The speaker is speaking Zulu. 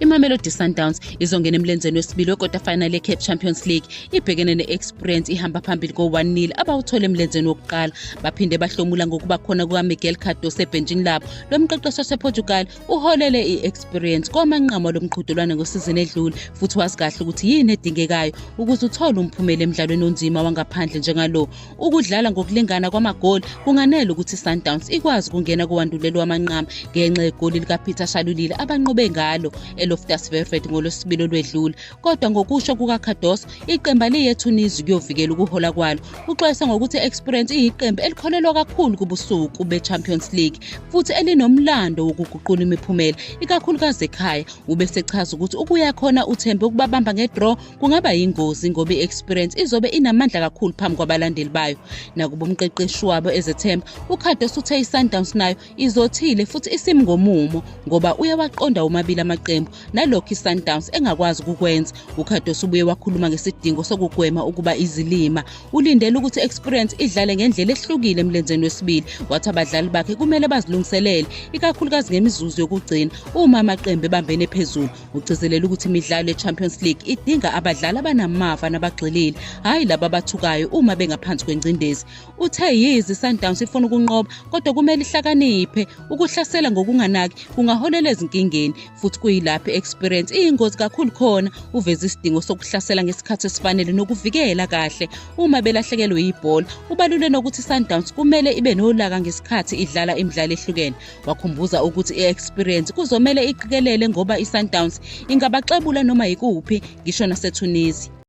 IMamelodi Sundowns izongena emlenzeni wesibili wekota final yeCAF Champions League ibhekene ne-Experience ihamba phambili ko-1-0 abawuthole emlenzeni wokuqala. Baphinde bahlomula ngokuba khona kukaMiguel Cardoso ebhentshini labo. Lo mqeqeshi wasePortugal uholele i-Experience kowamanqamu alo mqhudelwano ngosizini edlule futhi wazi kahle ukuthi yini edingekayo ukuze uthole umphumela emdlalweni onzima wangaphandle njengalo. Ukudlala ngokulingana kwamagoli kunganele ukuthi iSundowns ikwazi ukungena kowandulela wamanqamu ngenxa yegoli likaPeter Shalulile abanqobe ngalo eLoftus Versfeld ngoLwesibili olwedlule. Kodwa ngokusho kukaCardoso, iqembu aliye eTunisia ukuyovikela ukuhola kwalo. Uxwayisa ngokuthi i-Experience iyiqembu elikholelwa kakhulu kubusuku be-Champions League futhi elinomlando wokuguqula imiphumela, ikakhulukazi ekhaya. Ube sechaza ukuthi ukuya khona uthembe ukubabamba nge-draw kungaba yingozi ngoba i-Experience izobe inamandla kakhulu phambi kwabalandeli bayo. Nakuba umqeqeshi wabo ezethemba, uCardoso uthe iSundowns nayo izothile futhi isimi ngomumo ngoba uyawaqonda womabili amaqembu nalokho iSundowns engakwazi ukukwenza. UCardoso ubuye wakhuluma ngesidingo sokugwema ukuba izilima. Ulindele ukuthi i-Experience idlale ngendlela ehlukile emlenzeni wesibili, wathi abadlali bakhe kumele bazilungiselele, ikakhulukazi ngemizuzu yokugcina uma amaqembu ebambene phezulu. Ugcizelela ukuthi imidlalo ye-Champions League idinga abadlali abanamava nabagxilile, hhayi laba abathukayo uma bengaphansi kwengcindezi. Uthe yize iSundowns ifuna ukunqoba kodwa kumele ihlakaniphe. Ukuhlasela ngokunganaki kungaholela ezinkingeni futhi kuyilapho i-Experience iyingozi kakhulu khona. Uveze isidingo sokuhlasela ngesikhathi esifanele nokuvikela kahle uma belahlekelwe yibhola. Ubalule nokuthi iSundowns kumele ibe nolaka ngesikhathi idlala imidlalo ehlukene. Wakhumbuza ukuthi i-Experience kuzomele iqikelele ngoba iSundowns ingabaxebula noma yikuphi ngisho naseTunisia.